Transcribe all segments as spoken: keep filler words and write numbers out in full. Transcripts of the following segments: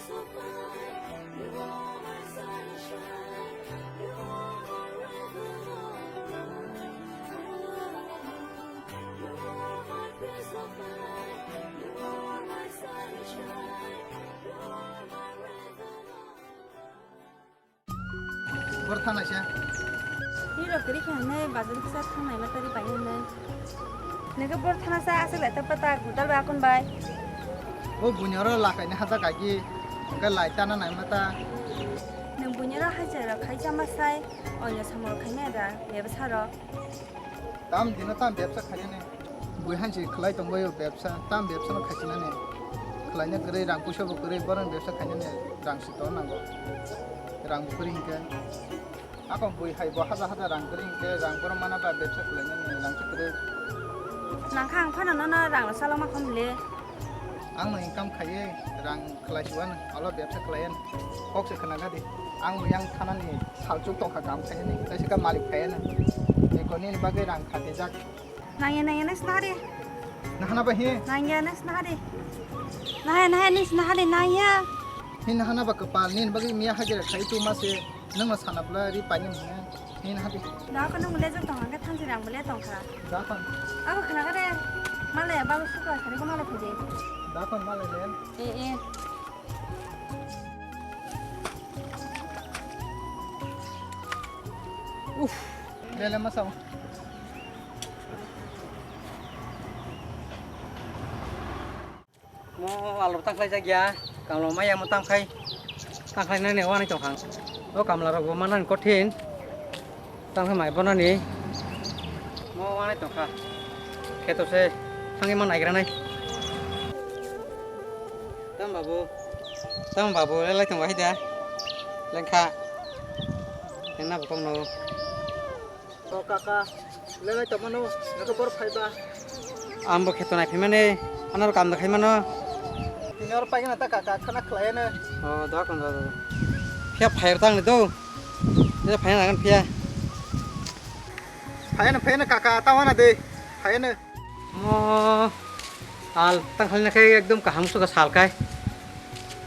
Bor thana se. Ni rok tiri khe hwnwi bazar kisa thangnai ma tari pai hwnwi. Nokhe bor thana sa aswk lai ta pata gutal bai akon bai. O buini oro lakai ni hata kaki. Hwnkhe lai tana nai ma ta. Nwng buini oro hajar rok khai chama sai. Onyo samung rok khai nai da bebsa rok. Tam dino tam bebsa khainani. Bui hansi khlai tongbaio bebsa, tam bebsa no khaisinani. Khlaina kwrwi rang puisa bo kwrwi, bohrok bebsa khainani rang si ton nango. Rang bo kwrwi hinkhe. Ako bui hai bo haja haja rang kwrwi hinkhe rang bohrok mana ba bebsa khlainani rang si kwrwi. Nangkha ang phano nono rang no chalokma khom le. Ang no income khaiwi rang khlai siwan, alo bebsa khlaiyan. Kok se khna gadi. Ang yang thanani salchuk tongkha kam khainani. Kaisa ka malik khaiyana. Eko nini bagwi rang khatijak. Nangya, nangya, nangya, sna hari. Nahana ba he? Nangya, nangya, sna hari. Nahaya, nahaya, nangya, sna hari, nangya. He nahana ba kwpal, nini bagwi miya hajira khai tu ma se, nangma sana bwla ri pani manya. He nahadi. Da ko nang le jok tong, angke thansi rang bole tong kha. Da kon. Abo khna kare, malaya babu suka khari ko malai phai de. Da kon malai le. E, e. Uff, le le masa. Mo alor tangkhlai jak ya, kamla maya mo tangkhlai, tangkhlai nani wani tongkhang. O kamla rok bo manani kothin, tangkhlai mai bonani. Mo wani tongkha, kheto se thangwi man naigra nai. Tam babu, tam babu, lelai tong bahai da, lengkha, lengna bokong no. O kaka, lelai tongmano, nokhe bor phaiba. Ang bo kheto nai phaimani, ano kam da khaimano. Tini oro paigana ta kaka, khana khlaiano. O, da kon da da. Phiya phai tang ni do. Phiya phai na kan phiya. Phaiano, phaiano kaka, tawana de. Phaiano. O, al tang khali na khai ekdom kaham suka sal kai.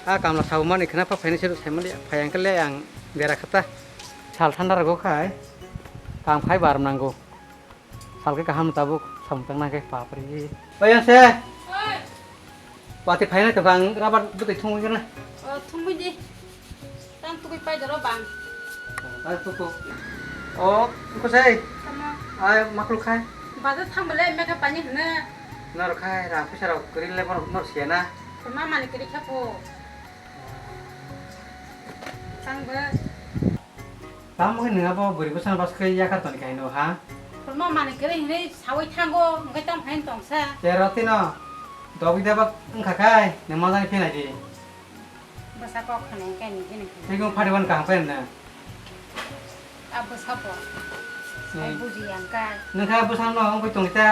A kamla sabu mani khana pa phaini se sai mali phai ang kale ang bera khata. Sal thanda rago khai. Kam khai bar nango. Salke kaham tabuk samtang nangke papri. Oya se. Oi. Wati phaina to bang rabar butui thungwi kana. O thungwi di. Tang tukui pai doro bang. Tang tuku. O ko sai. Tamo. Ai maklu khai. Bazar thang bele meka pani hne. Nor khai ra pisa rok kri le bor nor siana. Kurma mani kri khapo. Tang be. Tamo khe nwng abo bwrwi bwsano bas khe yakar toni kaino ha? Khulmo manwi kwrwi hinwi sawi thango, hwnkhe tamo khaino tongsa. Te rotino dogwi debak wngkha khai nwng manjani phinai di. Bwsa kok khwnai khe nini phino. Tei kung phari wan kaham khe nwng. A bwsa bo. Hmm. Sai buji yang kha. Nwng kha bwsano wngwi tongdi ta,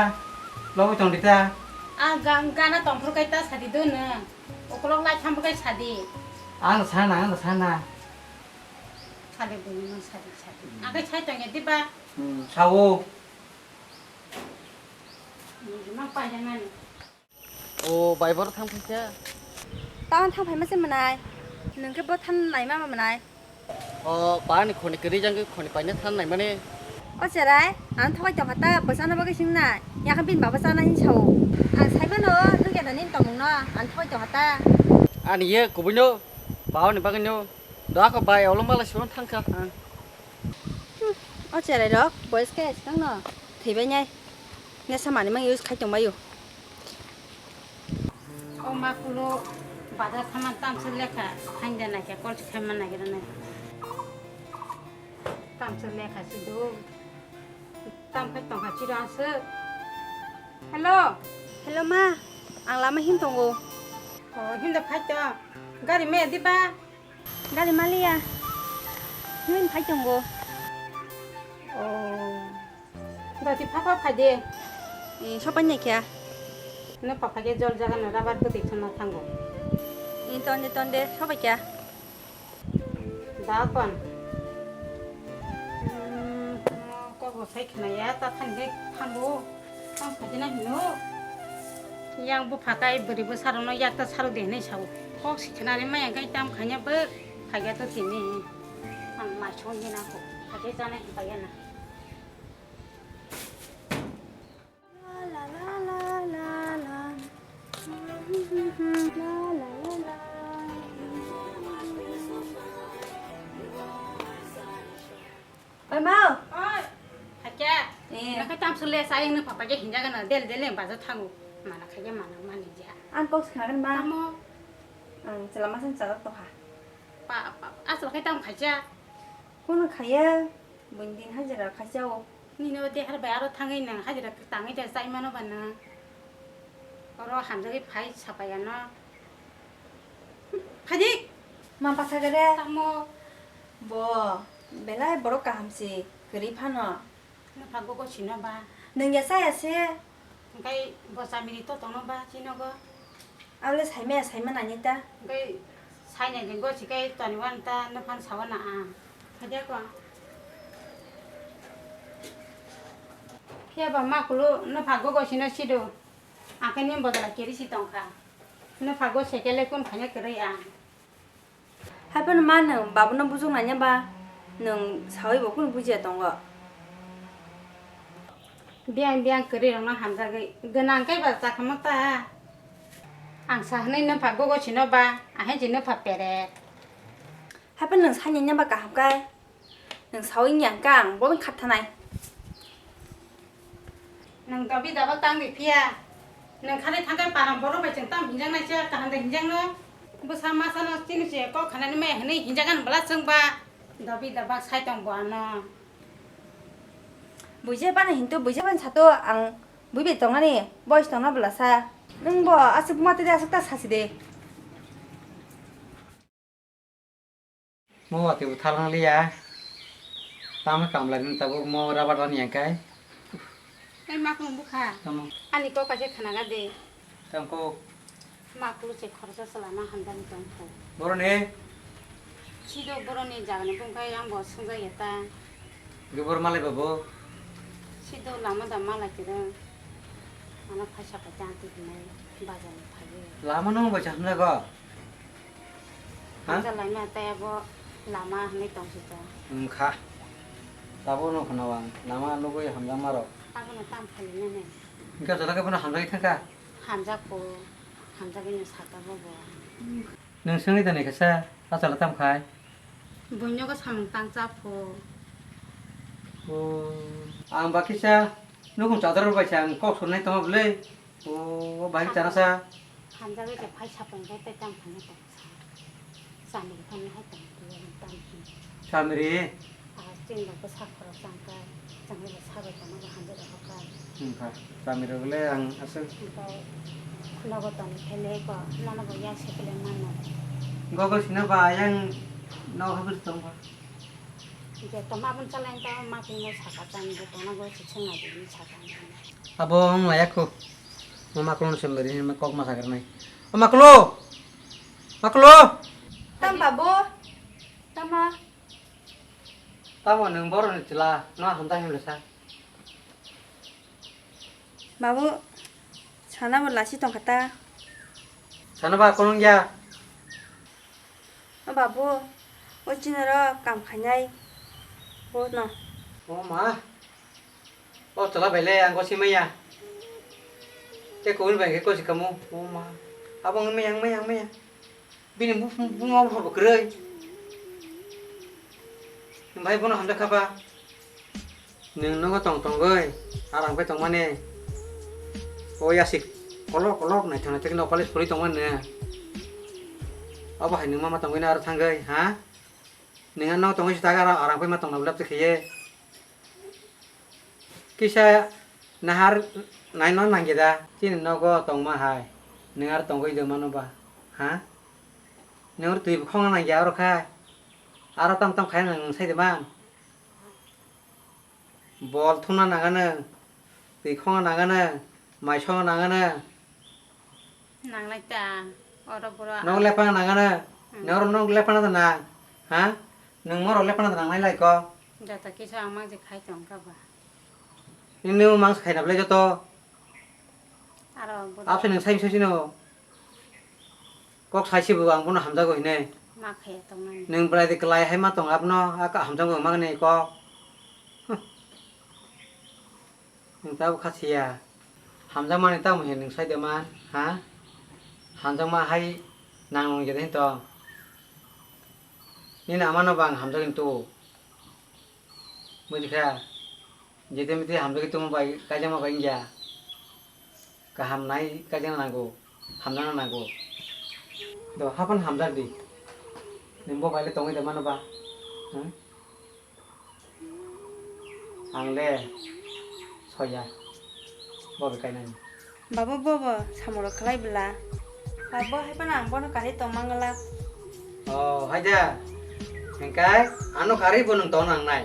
lobwi tongdi ta. A ga-, gana tongphuru kai ta sadi do nwng. Ukolok lai thambo kai sadi. Ang sana, ang sana. Sadi buni no sadi sadi. Ang kai sai tongya diba? Hmm, sao. Mang pai jang nani. O bai bor thang phaikha. Tang thang phai ma se manai. Nwng khe bo than nai ma manai. O pani khoni kwrwi jang khoni paina than nai mani. O cherai, ang thogoi tongkha ta bwsano bagwi sing nai. Yakha bini baba chana hin sao. Ang sai mano nukya da nini tongmung no, ang thogoi tongkha ta. Ani ye kubui no, bao ni bagwi no. Da ko bai olo mala sibon thangkha ang. Hmm, o cherai rok, boys khe swkang no thwibai nai. Nesa mani mang use khai tongbaio. O ma kulo bazar thaman tamswk lekha hain da naikha, call se khaima nagira nai. Tamswk lekha se do. Tam khai tongkha chiro aswk. Hello. Hello ma, ang lama hin tongo. O, hin da phai to. Gari maya diba? Gari maliya. Nwng phai tongo. Oh. Dati phapa phai de. Eh, sopai nai kya? No papa ke jol jaga no rabar bwtwi thumna thango. Eh, tonde, tonde, sopai kya? Da kon. Hmm, ko bo sai khna ya, ta than de thango. Tang phai de na hino. Yang bu phakai bwrwi bwsarokno yak ta saro de hinwi sao. Kok si khnani maya khe tam khanya bwk phaiya to tini. Ang mai song hina ko. Khaje jane phaiya na. Oi, ma. Oi. Hakya. Eh. Nang khe tam sule sayang nang papa je hinja gana del del yang baja thangu. Mana khaje mana mani ja. Ang kok sakhan ma. Tamo. Ang chala ma san chala to ha. Pa, pa, asal khe tam khaja. Kono khaya? Buini din hajira khaja o. Nini o dehar bai aro thangwi nang hajira tangwi da chai mano ba nang. Oro hamjagwi phai sapaya no. Phadik. Ma pasa gare. Tamo. Bo, belai borok kaham si kwrwi phano. Nopha gogo sino ba. Nwng ya chaya se. Hwnkhe bo chamiri to tongno ba chinogo. Abole saimaya saima nani ta. Hwnkhe sainai jenggo sikai toniwan ta nophan sawana ang. Khadia ko. Phiya ba makulu nopha gogo sino sido. Akhe ni bodol keri si tongkha. Nopha go sekele kun khanya kwrwi ang. Haiphano ma nwng babuno bujok nanya ba, nwng sawi bo kunu bujiya tongo. Biyang biyang kwrwi rokno hamjagwi gwnang khe ba chakhamu ta. Ang sa hwnwi nopha gogo sino ba, ahai je nopha peret. Haiphano nwng sanya ba kaham kai. Nwng sawi wngya hwnkhe ang bo wng khathanai. Nwng dobi daba tang di phiya. Nwng khani thangkhe panam borok bai chwng tam hinjak naisa kaham da hinjak no. Bwsa masa no chini se kok khanani maya hwnwi hinjak ani bwla chwng ba. Dobi daba sai tong bo ano. Buijak bana hinto buijak bana sato ang bui bai tongnani boys tongna bwla sa. Nwng bo aswk mate de aswk ta sasi de. Mo watwi bo thalang liya. Tamo kamla ni tabuk mo rabar rani yang kai. Ai ma kung bukha. Tamo. Ani kok kaisa khana ga de. Tamo kok. Ma kulu che khoroksa salama hamdani tong kho. Boroni. Sido boroni jagani bung kai yang bo sungja ya ta. Ge bor malai babo. Sido lama da malai kira. Ano phaisa paita anti hinai bazar ni phai. Lama no bai hamla go. Ha? Hamjak laima tei abo lama hwnwi tong si ta. Wngkha. Tabukno khwna ang lama nugwi hamjakma rok. Abono tam khainani. Wngkha jora khe bono hamjagwi thangkha? Hamjakgo. Hamjagwino saka bobo. Nwng swngwi tongni khe sa, achalo tam khai? Buinogo samung tang cha pho. O, ang ba kisa nukung chador bai sa ang kok surnai tongma bwlwi. O, bai chana sa. Hamjagwi khe phai sapung khe tei tam phano tong. Chamiri phano hai tong, twi tam hin. Chamiri? Ah, chini rok bwsa khorok chang kha, changwi bo sabai tongma bo hamjak rok kha. Wngkha, chamiri rok le ang aswk. Wngkha, nogo tong khe le ko, nono bo yak se kele mano. Gogo sino ba yang nok habu tong ba. Je toma bun chalai to ma kini saka chang bo tona go se chunga di saka. Abo wng laya kho. Mo maklo no chamiri hin kok ma sagar nai. O maklo! Maklo! Tam babu. Tama. Tamo nwng boroni chwla no hamjak himlwsa. Babu, sana bo lasi tongkha ta. Sana ba konong ya. O babu, o chini ro kam khainai. Bo no. O ma. O chwla bai le ang gosi maya. Te kowin bai khe gosi kamo. O ma. Abo wng maya, wng maya, wng maya. Bini bu-, bu-, buma bo kwrwi. Bai bono hamjak kha ba. Nwng nogo tong tongwi, arang pai tongmani. O yasik kolok kolok naithok naithok khe nok palis phuri tongmani nwng. Obo hai nwng mama tongwi na aro thangwi, ha? Nwng ano tongwi swtag aro arang pai ma tongna ulap te khiye. Kisa nahar naino nangya da? Chini nogo tongma hai. Nwng aro tongwi de mano ba? Ha? Nwng aro twi bo khongna nangya aro khai. Aro tong tong khai nwng sai de man. Bol thumna nangano. Twi khongna nangano. Mai songna nangano. Nangnai ta, oro boro. Nok lepang nang ano. Hmm. Noro nok lepang na nang. Ha? Nang moro lepang na nang nai lai ko. Joto kisa ang mang je khai tong ka ba. Nini mang khai na ble joto. Aro boro. Apse nang sai sai sino. Kok sai se bo ang bono hamjago hinwi. Ma khaya tongnani. Nwng bwlai de kwlai hai ma tong abono, a ka hamjago mangni kok. Huh. Nwng tabo kha siya. Hamjakmani tamo hinwi nwng sai de man, ha? Hamjakma hai nang nung jede hinto. Nini amano bo ang hamjagwi tuo. Buji kha? Jete mete hamjagwi tongma bai, kaijakma bai wngya. Kaham nai kaijakna nango, hamjakna nango. Do, haphano hamjak di. Nwng bo bai le tongwi da mano ba? Hmm? Ang le soya. Bo bai kainani. Baba, bobo samoro khlai bwla. Baba, hai phano ang bono karwi tong mangala. Oh, hai da. Hingkai ano karwi bo nwng tong nangnai.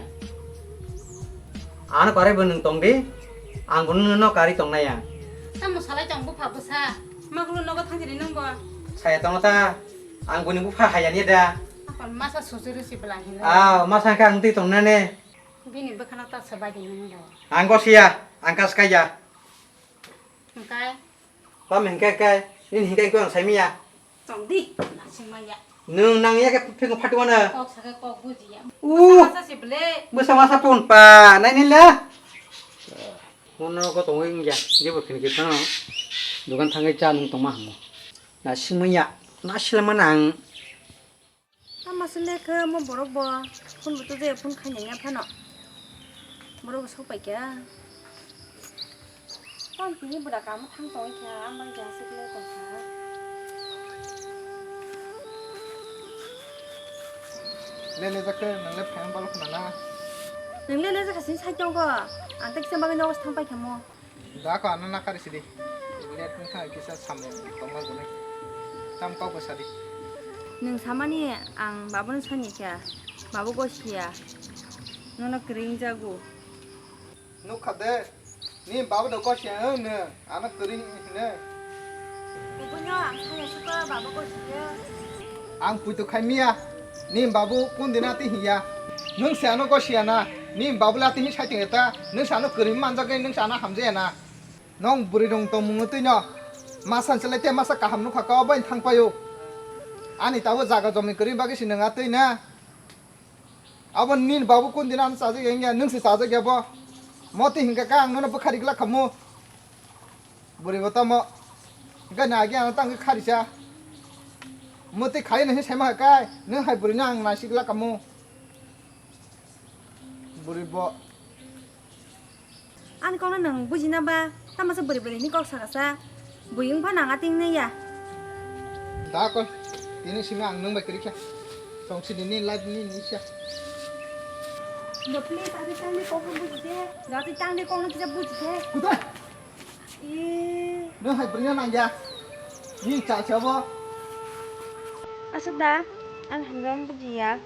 Ano karwi bo nwng tong di. Ang bo nwng no karwi tong nai ang. Tamo salai tong bupha bwsa. Magulu nogo thang jani nwng bo. Saya tongo ta. Ang boni bupha hayani da. Akon masa sujuru si bwla hinwi. Ah, masa khe ang twi tong nane. Bini bwkhano ta swbai di nwng bo. Ang go siya, ang kas kaiya. Hingkai? Tamo hingkai kai, nini hingkai ko ang saimiya. Tong di, nasing maya. Nwng nang ya ke phikung phatwano. Kok saka kok bujiya. Uh. Masa masa si ble. Masa masa pun pa, nai ni la. Hono ko tong wng ya, je bo khin khin no. Dukan thangai cha nung tong ma hamo. Nasing maya, nasila manang. Tamo se lekha mo borok bo phone bo tubui phone khaina ya phano. Borok bo sok pai kha. Tamo tini bwra kamo thang tong kha, ang bai ja se le tong kha. Le le jak te nang le phang balo khna na. Nang le le jak sin sai tong kha. Ang tak se bagwi nogo thang pai kha mo. Da ko ano nakari sidi. Let wngkha kisa samung tongma gwnwi. Tam kok bwsa di. Nwng samani ang babono sani kha. Babo gosiya. Nono kwrwi wngjago. Nukha de. Ni babo do gosiya wng nw. Ano kwrwi hwnwi. Bubuno ang sani suka babo gosiya. Ang puitu khai miya. Ni babu kun dina ti hiya. Nwng se ano gosiya na. Ni babu la ti hi sai tong eta. Nwng se ano kwrwi manjak nai nwng se ano hamjaya na. Nong bwrwi rong tongmung no twi no. Masa se lai te masa kaham nukha ka bai thang paio. Ani tabo jaga jomi kwrwi bagwi se nwng a twi na. Abo nini babu kun dina ano chajak ya wngya nwng se chajak ya bo. Moti hinkha ka ang nono bwkhari glak khamu. Bwrwi bo tamo. Hinkha na agi ano tang khe khari cha. Moti khai no hin sai ma kai nwng hai bwrwi no ang naisik glak khamu. Bwrwi bo. Ani kokno nwng bujina ba, tamo se bwrwi bwrwi ni kok saka sa. Bui wng phano ang ating nai ya. Da kol, tini simi ang nwng bai kwrwi kha. Tong sini ni life ni ni sa. Do please, ati tang ni kokno buji de. Do ati tang ni kokno kisa buji de. Kuda? Ih. Nwng hai bwrwi no nang ya. Ni cha cha bo. Asa da, ang hamjam buji ya.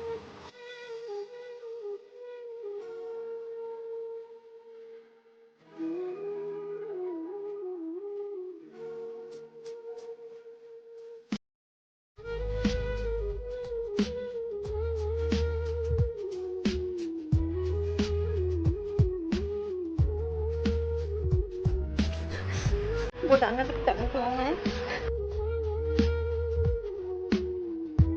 Bo tangna tak tak tong eh.